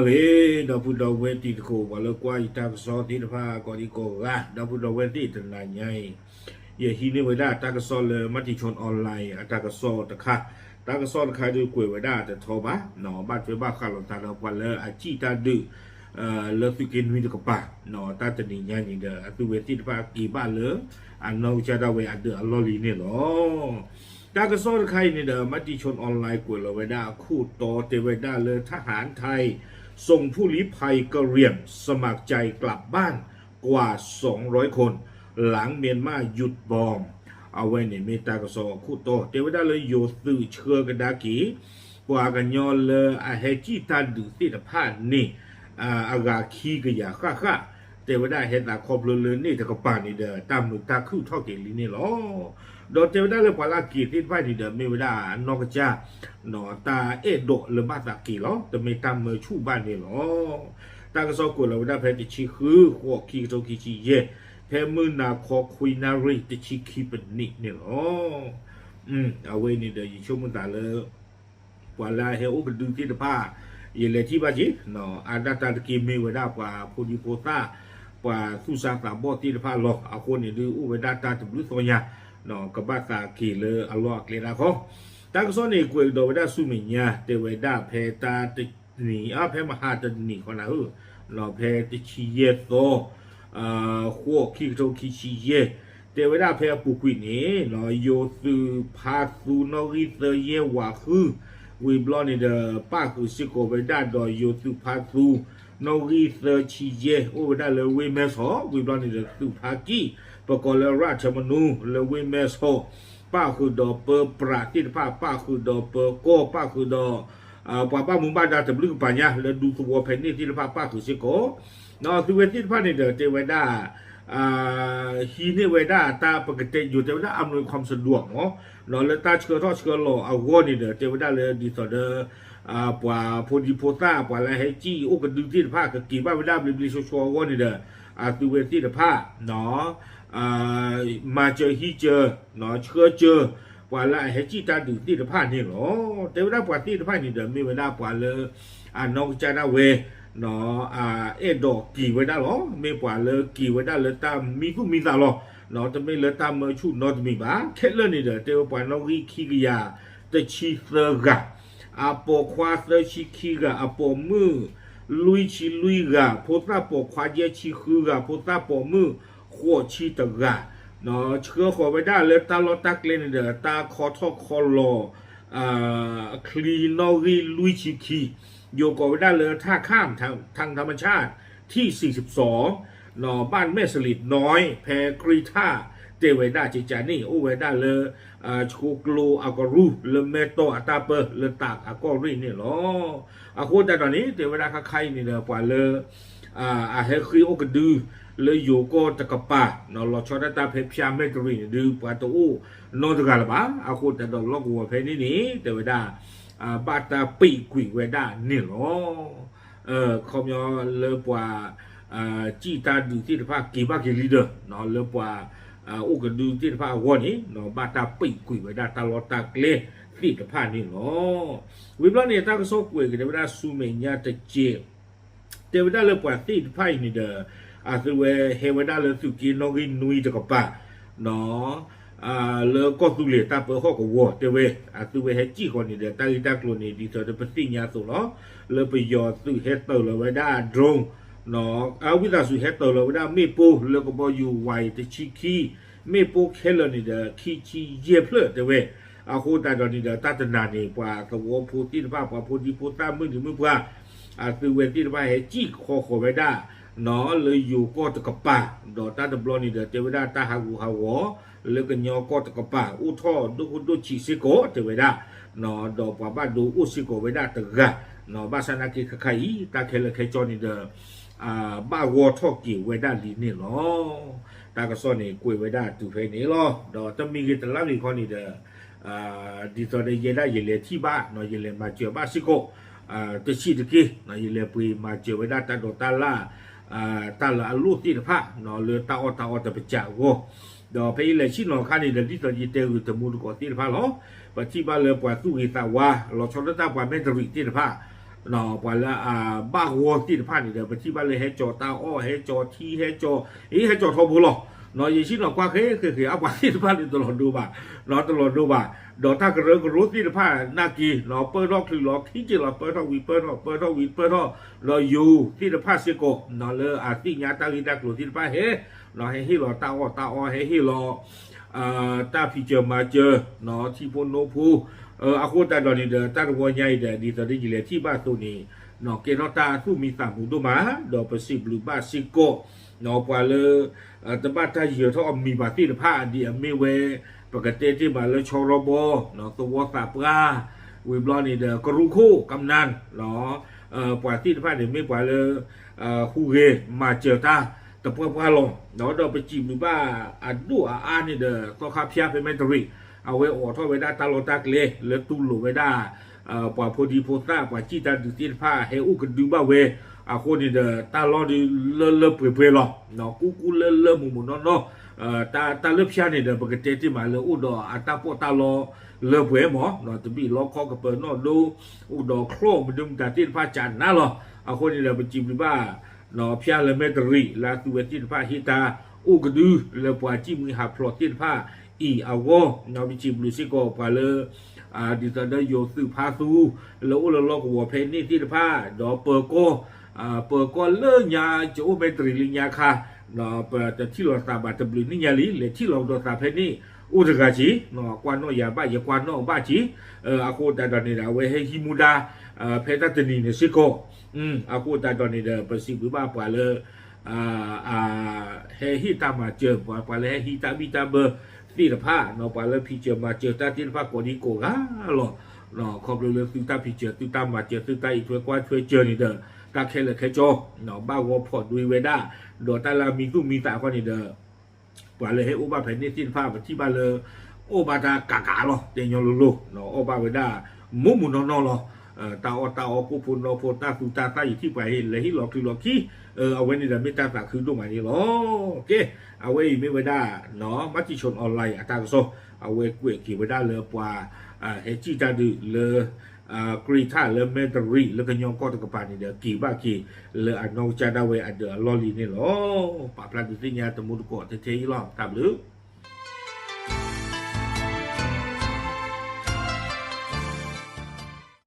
ဂ့ၤ ဒီပုၢ်ဒီဝဲၢ်တံၤသကိး ပှၤလၢကွၢ်ယတၢ်ကစီၣ်သ့ၣ်တဖၣ် ကိးဒံကိးဂၤ ဒီပုၢ်ဒီဝဲၢ်သ့ၣ်တနၤညါအံၤ ယဟံးန့ၢ်ဝဲဒၣ်တၢ်ကစီၣ်လၢ မၤတံၤဆိၣ် online အတၢ်ကစီၣ်တခါ, တၢ်ကစီၣ်တခါဒုးကွဲးဝဲဒၣ်တထီဘၣ်, ဘၣ်ထွဲဘၣ်ဃးလိာ်သးဒီးပှၤလၢအစံၣ်တၢ်ဒုး လၢသုးက့နွံတကပၤ, တၢ်တနံၤညါန့ၣ်ဒီး အသုဝဲသ့ၣ်တဖၣ်က့ၤဘၣ်လၢ အနီၢ်ကစၢ်ဒၣ်ဝဲအဒၢးအလီၢ်လံန့ၣ်လီၤ. တၢ်ကစီၣ်တခါအံၤန့ၣ်ဒီး မၤတံၤဆိၣ် online ကွဲးလီၤဝဲဒၣ်အခိၣ်တီတဲဝဲဒၣ်လၢ ทหารไทยส่งผู้ลี้ภัยกะเหรี่ยงสมัครใจกลับบ้านกว่าสองร้อยคน หลังเมียนมาหยุดบอม အဝဲန့ၣ်မ့ၢ်တၢ်ကစီၣ်အခိၣ်တီ တဲဝဲဒၣ်လၢယိၤသုးဆှၢကဒါက့ၤ ပှၤကညီလၢအဟဲစံၣ်တၢ်ဒုးသ့ၣ်တဖၣ်န့ၣ် အဂၤခံကယၤဃၣ်ဃၣ်, တဲဝဲဒၣ်ဟဲသးခီဖျိလၢန့ၣ်တကပၤန့ၣ်ဒီး တၢ်မုာ်တၢ်ခုၣ်ထီၣ်က့ၤလံန့ၣ်လီၤ. ဒီးတဲဝဲဒၣ်လၢပှၤလၢအက့ၤသ့ၣ်တဖၣ်န့ၣ်ဒီး မ့ၢ်ဝဲဒၣ်နီၢ်ကစၢ် တၢ်အဲၣ်ဒိးလၢဘၣ်သးက့ၤလီၤ, တမ့ၢ်တၢ်မၢဆူၣ်ဘၣ်န့ၣ်လီၤ. တၢ်ကစီၣ်ကွဲးလီၤဝဲဒၣ်ဖဲတဆံဃု ဃိး ခံကထိခံဆံယဲၢ်, ဖဲမုၢ်နၤခီခွံနၣ်ရံၣ်တဆံခံပနံးန့ၣ်လီၤ. အဝဲန့ၣ်ဒီးယဆိကမိၣ်သးလၢ ပှၤလၢအဟဲအိၣ်ကဒုသ့ၣ်တဖၣ် ယလဲၤထံၣ်ဘၣ်က့ၤ အါဒၣ်တၢ်တက့ၢ်မ့ၢ်ဝဲဒၣ်ပှၤဖိဒံဖိသၣ် ပှၤသူၣ်စၢ်သးဘီၣ်သ့ၣ်တဖၣ်လီၤ. အဃိန့ၣ်ဒုးအိၣ်ဝဲဒၣ်တၢ်တဘျုးသီညါ ကဘၣ်သးက့ၤလၢအလီၢ်အကျဲဒၣ်ခီ, တၢ်ကစီၣ်န့ၣ်ကွဲးကဒီးဝဲဒၣ်ဆူမဲာ်ညါ တဲဝဲဒၣ်ဖဲတၢ်တနံၤ ဖဲမဟါတနံၤဃီနၤဧၢ, ဖဲတဆံယဲၢ်သီ ဃိး ခံကထိခံဆံယဲၢ်, တဲဝဲဒၣ်ဖဲအပူၤကွံာ်န့ၣ် ယိၤသုးဖါသူနီၣ်ဂံၢ်သၢယဲၢ်ဝးဃု ဝံၤဘျီန့ၣ်ဒီး ပၣ်ဃုာ်စ့ၢ်ကီးဝဲဒၣ်ဒီးယိၤသုးဖါသူ နီၣ်ဂံၢ်သၢဆံယဲၢ် အိၣ်ဝဲဒၣ်လၢဝ့ၢ်မဲၢ်ဆီး, ဝံၤဘျီန့ၣ်ဒီး သုးဖါကံၣ် ပကိးလၢရၣ်ထၢမနူ လၢဝ့ၢ်မဲၢ်ဆီး, ပၣ်ဃုာ်ဒီးပၢပြးသ့ၣ်တဖၣ်, ပၣ်ဃုာ်ဒီးပၢကီၢ်, ပၣ်ဃုာ်ဒီး ပှၤဘၣ်မူဘၣ်ဒါတဘျုးကပၤညါ လၢဒူသဝီဖဲန့ၣ်သ့ၣ်တဖၣ် ပၣ်ဃုာ်စ့ၢ်ကီး, ဒီးသုဝဲသ့ၣ်တဖၣ်န့ၣ်ဒီး တဲဝဲဒၣ် ဟံးန့ၢ်ဝဲဒၣ်တၢ် ပကတဲယိၤတဲဝဲဒၣ် အမျိုးความสะดวก မ့ၢ် လၢတၢ်ဆှၢထီၣ်ဆှၢလီၤအဂီၢ်န့ၣ်ဒီး တဲဝဲဒၣ်လၢဒ်သိးဒီး ပှၤဖိဒံဖိသၣ် ပှၤလၢဟဲစံၣ်အိၣ်ကဒုသ့ၣ်တဖၣ် ကက့ၤဘၣ်ဝဲဒၣ်ဘျ့ဘျ့ဆှီဆှီအဂီၢ်န့ၣ်ဒီး အသုဝဲသ့ၣ်တဖၣ် မၤစၢၤဟံးစၢၤ ဆှၢစၢၤ ပှၤလၢအဟဲစံၣ်တၢ်ဒုးသ့ၣ်တဖၣ်န့ၣ်လီၤ. တဲဝဲဒၣ်ပှၤသ့ၣ်တဖၣ်န့ၣ်ဒီး မ့ၢ်ဝဲဒၣ်ပှၤလၢ အနီၢ်ကစၢ်ဒၣ်ဝဲ အဲၣ်ဒိးက့ၤဝဲဒၣ်လီၤ. မ့ၢ်ပှၤလၢက့ၤဝဲဒၣ်လၢတၢ်မံသူၣ်မံသးလီၤ. တမ့ၢ်လၢတၢ်မၢဆူၣ်နီတမံၤဘၣ်. ခဲလၢာ်န့ၣ်ဒီး တဲဝဲပှၤနီၣ်ဂံၢ်ခံကယၤတဆံသၢဂၤ, အပိာ်ခွါသၢဆံခံဂၤ, အပိာ်မုၣ်လွံၢ်ဆံလွံၢ်ဂၤ, ဖိသၣ်ပိာ်ခွါယဲၢ်ဆံဃုဂၤ, ဖိသၣ်ပိာ်မုၣ် ဃိးဆံတဂၤ, ဆှၢဃီၤဝဲဒၣ်လၢတၢ်လီၢ်တၢ်ကျဲန့ၣ်ဒီး တၢ်ခီထီၣ်ခီလီၤ ချံနီၣ်ဂံၢ်လွံၢ်ဆံခံ, ယိၤကိးဝဲဒၣ်လၢ ท่าข้ามทางธรรมชาติที่สี่สิบสอง บ้านแม่สลิดน้อย ဖဲကြံၢ်ထၣ် တဲဝဲဒၣ်ကကန့ၣ် အိၣ်ဝဲဒၣ်လၢ ဆှိကျိအကရူၢ် လၢမဲၢ်တီၢ်အတၢ်ပၢ လၢတၢ်အကီၢ်ရ့ၣ်န့ၣ်လီၤ. အဃိသတးဒီးန့ၣ် တဲဝဲဒၣ်ခါခါအံၤန့ၣ်ဒီး ပှၤလၢ အဟဲဃ့ၢ်အိၣ်ကဒု လၢယိၤကီၢ်တကပၤ လီၤဆီဒၣ်တၢ်ဖဲဖၠါမဲၢ်တရံးန့ၣ်ဒုး ပှၤတအိၣ်နီတဂၤလၢၤဘၣ်. အဃိသတးဒီးလီၢ်ကဝီၤဖဲန့ၣ်န့ၣ် တဲဝဲဒၣ် ဘၣ်တၢ်ပံာ်ကွံာ်ဝဲဒၣ်န့ၣ်လီၤ. ခီပညီလၢပှၤ စံၣ်တၢ်ဒုးသ့ၣ်တဖၣ်က့ၤဘၣ်က့ၤလံဒီး လၢပှၤ အိၣ်ကဒုသ့ၣ်တဖၣ်အဂီၢ်န့ၣ် ဘၣ်တၢ်ပံာ်ကွံာ်ဝဲဒၣ်တၢ်လီၢ်တၢ်ကျဲသ့ၣ်တဖၣ်န့ၣ်လီၤ. ဝံၤဘျီန့ၣ် တၢ်ကစီၣ်ကွဲးက့ၤတဲဝဲဒၣ်ဆူမဲာ်ညါတက့ၢ် တဲဝဲဒၣ်လၢပှၤသ့ၣ်တဖၣ်အံၤန့ၣ်ဒီး အသုဝဲဟဲဝဲဒၣ်လၢသုးက့နီၣ်ဂံၢ်နွံတကပၤ လၢကီၢ်သူလ့ၤတၢ်ပၢဟီၣ်ကဝီၤတဲဝဲ အသုဝဲဟဲစံၣ်ဃီန့ၣ်ဒီး တၢ်ဂ့ၢ်တၢ်ကျိၤန့ၣ် ဒ်သိးဒီးပသ့ၣ်ညါအသိးလီၤ. လၢပယီၤသုးဟဲတၢၤလီၤဝဲဒၣ် drone ဝံသးစူၤဟဲတၢၤလီၤဝဲဒၣ်မ့ၣ်ပိၢ်လၢကဘီယူၤ ဝါအံၤ တဆံခံ မ့ၣ်ပိၢ်ခဲလၢာ်န့ၣ်ဒီး ခံဆံယဲၢ်ဖျၢၣ်တဲဝဲ. အဃိသတးဒီးန့ၣ်ဒီး တၢ်တနၤန့ၣ် ပှၤသဝီဖိသ့ၣ်တဖၣ် ပှၤဖိဒံဖိသၣ်မုၣ်နံၤမုၣ်ပှၢ် အသုဝဲသ့ၣ်တဖၣ်ဟဲစံၣ်ဃီဃီၤဝဲဒၣ် လၢယိၤကီၢ်တကပၤ ဒီးတၢ်တဘျီန့ၣ်ဒီး တဲဝဲဒၣ်တၢ်ဟးဂူာ်ဟးဂီၤ လၢကညီကီၢ်တကပၤ အိၣ်ထီၣ်ဒိၣ်ခိၣ်ဒိၣ်ဆံးစ့ၢ်ကီးတဲဝဲဒၣ် ဒီးပှၤဘၣ်ဒိအိၣ်စ့ၢ်ကီးဝဲဒၣ်တဂၤ ဘၣ်ဆၣ်နာ်က့ခါခါအံၤ တၢ်ခဲလၢာ်ခဲဆ့န့ၣ်ဒီး ဘၣ်ဂီၢ်ထီၣ်က့ၤဝဲဒၣ်လံန့ၣ်လီၤ. တၢ်ကစီၣ်န့ၣ် ကွဲးဝဲဒၣ်တုၤဖဲန့ၣ်လီၤ. ဒီးတမံၤဂ့ၤတလါဂ့ၤခီန့ၣ်ဒီး ဒ်သိးဒီးယဲဒၣ်ယလဲၤထံၣ်ဘၣ် ယလဲၤမၤစၢၤဘၣ်စ့ၢ်ကီး တဆံးတက့ၢ် ယလဲၤပှ့ၤမၤစၢၤဝဲဒၣ်တၢ်ဒိးတၢ်လၣ် တၢ်လၢအလိၣ်သ့ၣ်တဖၣ် လၢတၢ်အီၣ်တၢ်အီတပစးအဂီၢ် ဒီးဖဲယလဲၤဆ့ၣ်နီၤအခါန့ၣ်ဒီး ဒ်သိးယတဲဂ့ၤတမူတကိးသ့ၣ်တဖၣ်လီၤ. ပထံၣ်ဘၣ်လၢပှၤသူၣ်ဂ့ၤသးဝါ လီၤဆီဒၣ်တၢ်ပှၤမဲၢ်တရံးသ့ၣ်တဖၣ် ပှၤလၢအဘၣ်ဂီၢ်သ့ၣ်တဖၣ်န့ၣ်ဒီး ပထံၣ်ဘၣ်လၢဟဲကၠီၤတၢ်အီၣ် ဟဲကၠီၤထံ ဟဲကၠီၤ အ့ ဟဲကၠီၤထီဘိလီၤ. ယဆ့ၣ်နီၤကွၢ်ဃဲဃဲဃဲ အပှၤသ့ၣ်တဖၣ်န့ၣ်တလီၤဒိဘၣ်, တလီၤဒိဘၣ်, ဒီးတၢ်ကရၢကရိသ့ၣ်တဖၣ်နာ်က့ ပၢၢ်ထီၣ်ချုးလီၤ ခံက့ၤလီၤ ပၢၢ်ထီၣ်ဝံၤ ပၢၢ်ထီၣ် ပၢၢ်ထီၣ်ဝံၤ ပၢၢ်ထီၣ် ဒီးယိၤသ့ၣ်တဖၣ်စ့ၢ်ကီး လၢအသ့ၣ်ညါတၢ်ဂ့ၢ်တၢ်ကျိၤသ့ၣ်တဖၣ်ဟဲ ဟဲဟ့ၣ်လီၤတၢ်အီၣ်တၢ်အီ ဟဲဟ့ၣ်လီၤ တၢ်ဖံးစၢၤမၤစၢၤ ထံဖိနိဖိ အဃိသတးဒီးန့ၣ်ဒီး တၢ်တဝီညါအံၤဒီး ဒ်သိးဒ်ယလဲၤထံၣ်ဘၣ်အသိးန့ၣ် ကဲထီၣ်တၢ်သူၣ်မံသးမုာ်ဒိၣ်မး ဒီးပစံးဘျုးဘၣ်စ့ၢ်ကီး ပှၤလၢ တဘၣ်တၢ်ယၢၤထီၣ်အမံၤဘၣ်သ့ၣ်တဖၣ် ဒ်အမ့ၢ်ဝဲ ပကတဲတ့ၢ်မးလၢဆီရီဘီ သဝီသးပှၢ် ဝံၤဘျီန့ၣ်ဒီး ကရူၢ်ခိၣ် ကမျၢၢ် ပှၤသ့ၣ်တဖၣ်န့ၣ်မ့ၢ်ပှၤလၢ ဟူးဂဲၤမၤစၢၤတၢ်တပှၢ်ပှၢ်လီၤ. ဒီးပစံးဘျုးဘၣ်အဒိၣ်အအါန့ၣ်ဒီး သီခါဖၠါဖဲမဲၢ်တရံး အဝဲအိးထီၣ်ဝဲဒၣ်တၢ်လီၢ်တၢ်ကျဲ လၢတူၢ်လိာ်ဝဲဒၣ် ပှၤဖိဒံဖိသၣ် ပှၤစံၣ်တၢ်ဒုးသ့ၣ်တဖၣ် ဟဲအိၣ်ကဒုဘၣ်ဝဲ အဃိန့ၣ်ဒီး တၢ်လီၢ်ဒုးလၢလၢပှဲၤပှဲၤလီၤ. ကူကူလၢလၢမုာ်မုာ်နီၢ်နီၢ် တၢ်လၢဖၠါန့ၣ်ဒီး ပကတဲတ့ၢ်မးလၢအိၣ်ဒီးအတၢ်ပီးတၢ်လီလၢပှဲၤမး တဘ့ၣ်လီခီကပၢၤနီၣ်ဒိ အိၣ်ဒီးချီၣ်မနုၤမတၤသ့ၣ်တဖၣ်ကနၣ်လီၤ. အဃိန့ၣ်ဒီး ပစံးဘျုးဘၣ် ဖၠါလၢမဲၢ်တရံး လၢအသုဝဲသ့ၣ်တဖၣ်ဟ့ၣ်တၢ်အိၣ်ကဒု လၢပှၤစံၣ်မှံဟးဖျိးသ့ၣ်တဖၣ်အံၤအဂီၢ် ပစံးဘျုးစ့ၢ်ကီးပှၤလၢ ဒ်သိးဒီးယိၤသုးဖါသူ လၢအိၣ်လၢလီၢ်ကဝီၤဖဲန့ၣ်သ့ၣ်တဖၣ် ဒီးပၢၤကီၢ် ပၢၤကီၢ်လၢညါ ကအိၣ်မဲၢ်တရံးလၢညါခါ ပတထံၣ်လိာ်သးဘၣ်တဘျုးနံၣ်ညါလံ လဲၤထံၣ်လိာ်ကဒီးသးဖဲန့ၣ် အိၣ်တဂၤက့ၤ ကွၢ်နီၣ်ယၤဘၣ် ယကွၢ်နီၣ်ဘၣ်က့ၤ အဃိသတးဒီးန့ၣ်ဒီး အဝဲဟဲဟံးမူဒါ ဖဲတၢ်တနံၤန့ၣ်စ့ၢ်ကီး အဃိသတးဒီးန့ၣ်ဒီး ပစံးဘျုးဘၣ်ပှၤလၢ ဟဲဟ့ၣ်တၢ်မၤစၢၤ ပှၤလၢဟဲဟံးတၢ်ဘံၣ်တၢ်ဘၢသ့ၣ်တဖၣ် ပှၤလၢဖံးစၢၤမၤစၢၤတၢ်သ့ၣ်တဖၣ်ကိးဒံကိးဂၤလီၤ. ခီဖျိလၢသုတၢ်ဖံးစၢၤ သုတၢ်မၤစၢၤ သုတၢ်အံးထွဲကွၢ်ထွဲစၢၤန့ၣ်ဒီး တၢ်ခဲလၢာ်ခဲဆ့ ဘၣ်ဂီၤဖီၣ်ဒွံဝဲဒၣ် ဒီးတၢ်လၢအမံသူၣ်မံသးအဃိန့ၣ်ဒီး ပှၤလၢဟဲအိၣ်ဘၣ်ဖဲန့ၣ်သ့ၣ်တဖၣ် ပထံၣ်ဘၣ်လၢ အိၣ်ဘၣ်တၢ်ကးကးလီၤ တဲညီလိၤလိၤ အီၣ်ဘၣ်ဝဲဒၣ် မူးမူးနီၢ်နီၢ်လီၤ. တၢ်အီၣ်တၢ်အီ ကိၣ်ဖိနီၣ်ဖိ တၢ်သူတၢ်သၣ် ယထံၣ်ပှၤဟ့ၣ် လဲၤဟ့ၣ်လီၤချုးလီၤခံ အဝဲန့ၣ်ဒီးမ့ၢ်တၢ်သးခုဒိၣ်မးန့ၣ်လီၤ. ကဲ အဝဲအံၤမ့ၢ်ဝဲဒၣ် Matichon online အတၢ်ကစီၣ် အဝဲကွဲးက့ၤဝဲဒၣ်လၢပှၤ ဟဲစံၣ်တၢ်ဒုးလၢ ကြ့းထၣ်လၢမဲၢ်တရံး လၢကညီကီၢ်တကပၤန့ၣ်ဒီး က့ၤဘၣ်က့ၤလၢအနီၢ်ကစၢ်ဒၣ်ဝဲအဒၢးအလီၢ်လံၤန့ၣ်လီၤ. ပာ်ဖျါဒုးသ့ၣ်ညါတမူတကိးထဲထဲအံၤလီၤ. တၢ်ဘျုး